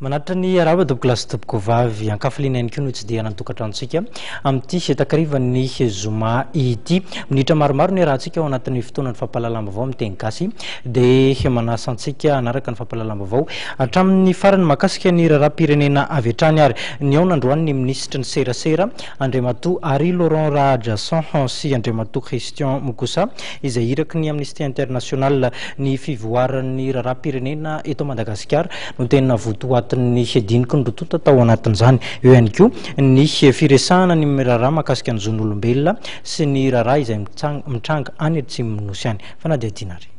Manatitra ny arahaba tompoko lahy sy tompoko vavy. Ankafaliana ihany koa no hitsidihana ny tokantranontsika amin'ity takarivan'ny zoma ity. Minitra maromaro ny iarahantsika ao anatin'ny fotoanan'ny fampahalalam-baovao amin'ny teny gasy dia manasa antsika hanaraka ny fampahalalam-baovao hatramin'ny farany mahakasika ny raharaham-pirenena avy hatrany ary nihaona androany ny minisitry ny serasera Andriamatoa Harry Laurent Rahajason sy Andriamatoa Christian Mukosa izay iraky ny Amnesty International ny fivoaran'ny raharaham-pirenena eto Madagasikara no tena votoatin'ny diniky ny roa tonta tao anatin'izany. Eo ihany koa ny firesahana ny raharaha mahakasika ny zon'olombelona sy ny raharaha izay mitranga any atsimon'ny Nosy any. Fanadihadiana ary.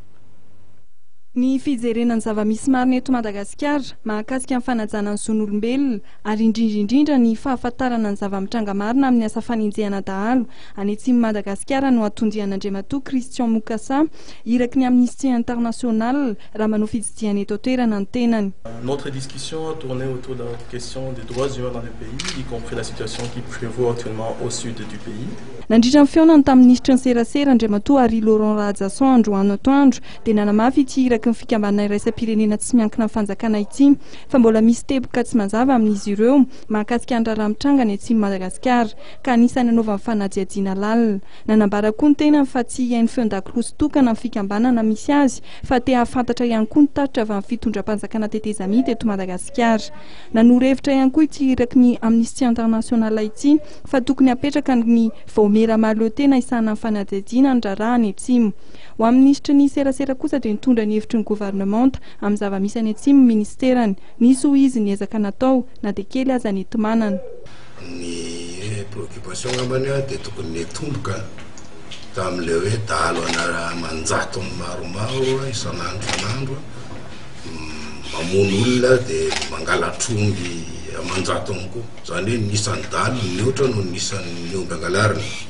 Ny fijerena ny zava-misy marina eto Madagasikara mahakasika ny fanajana ny zon'olombelona ary indrindra indrindra ny fahafantarana ny zava-mitranga marina amin'ny asa fanenjehana dahalo any atsimon'i Madagasikara no anton-dian'Andriamatoa Christian Mukasa iraky ny Amnesty International raha manao fitsidihana eto an-toerana ny tenany. Notre discussion a tourné autour de la question des droits humains dans le pays, y compris la situation qui prévaut actuellement au sud du pays. Nandritra ny fihaonany tamin'ny minisitry ny serasera, Andriamatoa Harry Laurent Rahajason androany atoandro, dia nanamafy ity iraky ny fikambanana iraisam-pirenena tsy miankina amin'ny fanjakana ity fa mbola misy teboka tsy mazava amin'izy ireo mahakasika ny raharaha mitranga any atsimon'i Madagasikara ka anisan'ny anaovany fanadihadiana lalina. Nanambara koa ny tenany fa tsy hihaino feon-dakolosy tokana amin'ny fikambanana misy azy fa te hahafantatra ihany koa ny tatitra avy amin'ny fitondram-panjakana tetezamita eto Madagasikara. Nanoro hevitra ihany koa ity iraky ny Amnesty International ity fa tokony hapetraka ny vaomiera mahaleo tena hisahana ny fanadihadiana ny raharaha any Atsimo. Ho an'ny minisitry ny serasera kosa dia nitondra ny hevitry ny governemanta amin'ny zava-misy any Atsimo ny minisiterany. Nisy hoy izy ny ezaka natao na dia kely aza ny enti-manana. Ny préoccupation angambany dia tokony nitomboka tamin'ilay hoe dahalo amanjatony maromaro isan'andro isan'andro mamono olona dia mangalatr'omby amanjatony koa. Izany hoe ny isan'ny dahalo mihoatra noho ny isan'ny omby angalarina.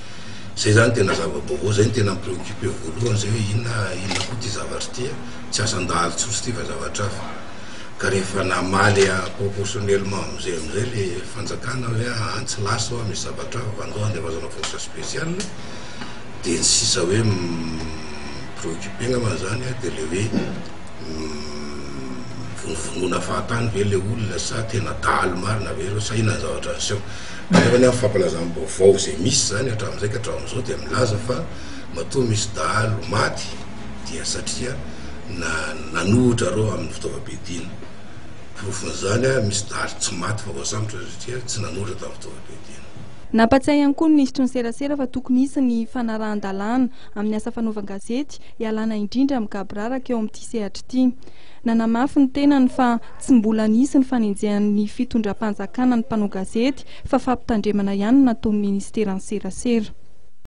Izay izany tena zava-baovao, izay no tena mi-préoccuper voalohany izay hoe inona inona koa ity zavatra ity, tsy asan-dahalo tsotra ity fa zavatra hafa. Ka rehefa namaly proportionnellement amin'izay amin'izay le fanjakana hoe aa tsy lasa hoa misy zavatra hafa fa andao andevazana force spéciale dia ny sisa hoe mi-preoccuper angamba zany dia le hoe vonovonoina fahatany ve le olona sa tena dahalo marina ve ireo sa inona ny zavatra niseho. Kanefa ny amin'ny fampilazam-baovao izay misy zany hatramin'izay ka hatramin'izao dia milaza fa matoa misy dahalo maty dia satria na nanohitra reo amin'ny fitaovam-piadiana. Porofon'izany, misy dahalo tsy maty fa voasambotra satria tsy nanohitra tamin'ny fitaovam-piadiana. Nampatsiahy ihany koa ny minisitry ny serasera fa tokony hisy ny fanarahan-dalàna amin'ny asa fanaovan-gazety hialana indrindra amin'ny gaboraraka eo amin'ity sehatra ity. Nanamafy ny tenany fa tsy mbola nisy ny fanenjehan'ny fitondram-panjakana ny mpanao gazety fa fampitandremana ihany no nataon'ny minisiteran'ny serasera.